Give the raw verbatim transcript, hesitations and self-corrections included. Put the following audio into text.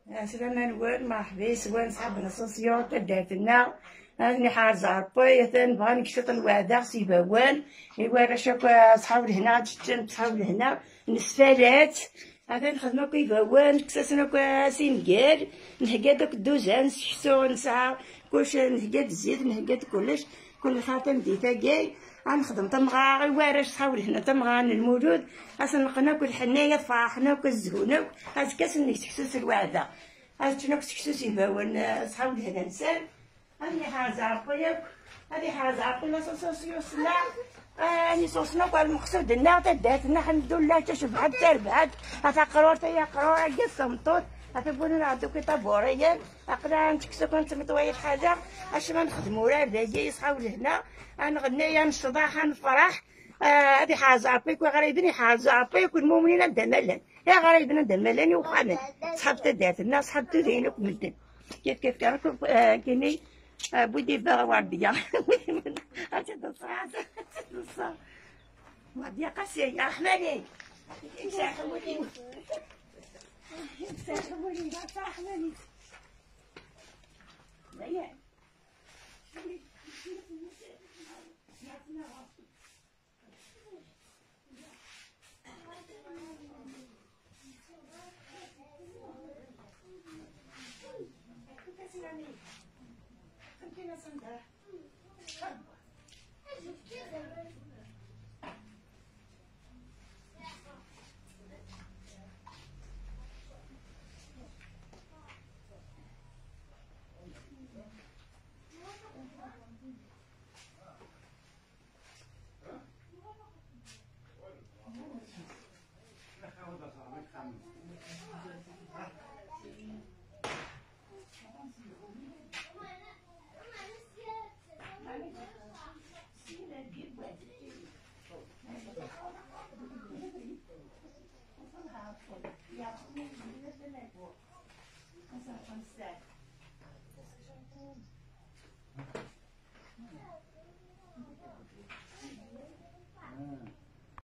Ɛeslama-nwen, merḥba yes-wen, ṣṣḥab n Aṣaṣyur, taddart-nneɣ. Ad nḥerz Ṛebbi, atan bɣan nekcem lweɛda s ibawen. I warrac akk, ṣṣḥab lehna, ad ččen ṣṣḥab lehna, nesfala-tt. Atan nexdem akk ibawen, kkes-asen akk asingal, nhegga-d akk dduzan, seksu, nesɛa kullec, nhegga-d zzit, nhegga-d kullec, kul lxir tameddit-agi. Ad nexdem tamɣa i warrac, ṣṣḥab lehna, tamɣa n Lmulud, ad sen-neqqen akk lḥenni, ad ferḥen akk, ad zhun akk, azekka ad sen-neg seksu s lweɛda. Ad ččen akk seksu s ibawen, eh, ṣṣḥab lehna-nsen. Ad iḥrez Ṛebbi akk, ad iḥrez Ṛebbi l'association s-la. Ad iṣuṣen akk ar lmeqsud-nneɣ, taddart-nneɣ, ḥemdullah, tacebḥant, tarbaɛt, a taqrurt, ay aqrur, agi s tmeṭṭut, a tawwin-nneɣ akk iṭaburiyen, aql-aɣ nettekkes akk, nettmeṭway lḥala, acimi nexdem urar dagi, ṣṣḥab lehna, ad nɣenni, ad necḍeḥ, ad nefṛeḥ. Ah, ad iḥrez Ṛebbi akk iɣriben, iḥrez Ṛebbi akk lmumnin anda ma llan. Iɣriben anda ma llan i uxxamen. Ṣṣḥab taddart-nneɣ, ṣṣḥab tudrin akk medden. Kif, kif, kif, kif, eh, kini, eh, wid ibaɣ Werdiya. Ad tt-id-ṣṣeɣ, ad tt-id-ṣṣeɣ. Werdiya Qasi, ya Raḥmani. Imsaḥ wul-im. Imsaḥ wul-im, ya Raḥmani. Dayen.